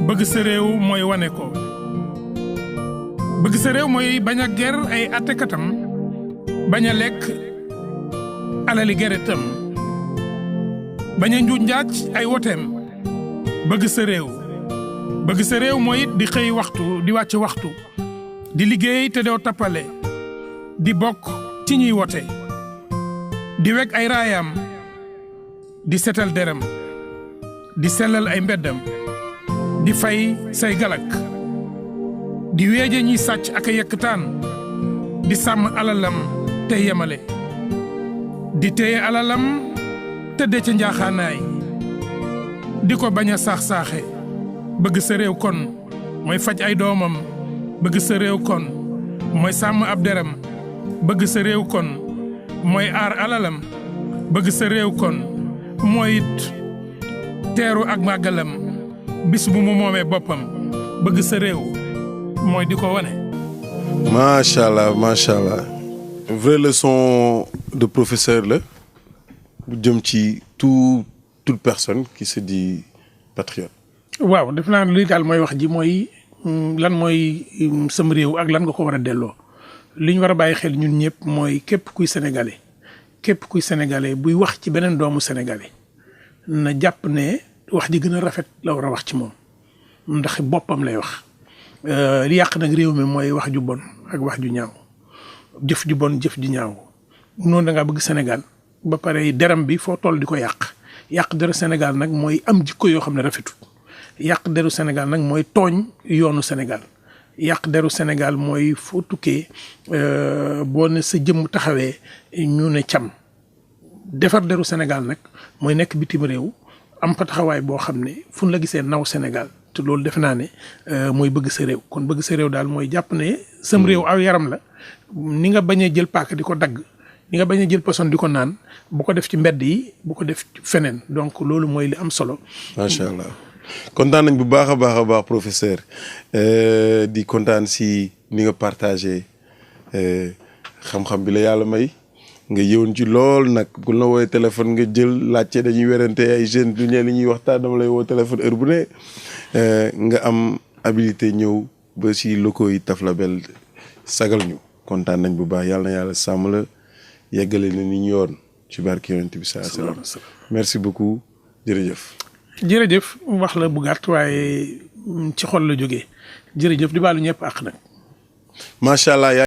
bëgg sa réew mooy wane ko bëgg sa réew mooy bañ a ger ay attekatam bañ a lekk alali geretam bañ a njuuj njaaj ay woteem bëgg sa réew mooy it di xëy waxtu di wàcc waxtu di liggéey te doo tappale di bokk ci ñuy wote di weg ay raayam di setal deram di sellal ay mbeddam di fay say galak di weeje ñiy sàcc ak a yëkkataan di sàmm alalam te yemale di téye alalam tëdde ca njaaxaanaay di ko bañ a saax-saaxe bëgg sa réew kon mooy faj ay doomam bëgg sa réew kon mooy sàmm ab deram bëgg sa réew kon mooy aar alalam bëgg sa réew kon mooy it teeru ak màggalam bis bu mu moomee boppam bëgg sa réew mooy di ko wane. macha allah macha allah vraie leçon de professeur la bu jëm ci toute personne qui se dit patriote. waaw def naa li daal mooy wax ji mooy lan mooy sam réew ak lan nga ko war a delloo li ñu war a bàyyi xel ñun ñëpp mooy képp kuy sénégalais buy wax ci beneen doomu sénégalais na jàpp ne wax ji gën a rafet la war a wax ci moom ndax boppam lay wax li yàq nag réew mi mooy wax ju bon ak wax ju ñaaw jëf ju bon jëf ju ñaaw noonu da ngaa bëgg Sénégal ba pare deram bi foo toll di ko yàq deru Sénégal nag mooy am jikko yoo xam ne rafetul yàq deru Sénégal nag mooy tooñ yoonu Sénégal yàq deru Sénégal mooy foo tukkee boo ne sa jëmm taxawee ñu ne cam defar deru Sénégal nag mooy nekk bitim réew am fa taxawaay boo xam ne fu ñu la gisee naw Sénégal te loolu defe naa ne mooy bëgg sa réew kon bëgg sa réew daal mooy jàpp ne sam réew aw yaram la ni nga bañee jël paaka di ko dagg ni nga bañee jël poson di ko naan bu ko def ci mbedd yi bu ko def feneen donc loolu mooy li am solo. macha allah kontaan nañ bu baax a baax professeur di kontaan si ni nga partagé xam-xam bi la yàlla may nga yëwoon ci lool nag bu la woowee téléphone nga jël laajte dañuy werante ay jeunes du ñee li ñuy waxtaan dama lay woo téléphone heure bu ne nga am habilité ñëw ba si locaux yi Taflabel sagal ñu kontaan nañ bu baax yàlla na yàlla sàmm la yeggale na ni ñu yoon ci barke yonent bi sallallahu alayhi wasallam merci beaucoup jërëjëf wax la bu gàtt waaye ci xol la jógee jërëjëf di baalu ñëpp àq nag. macha allah.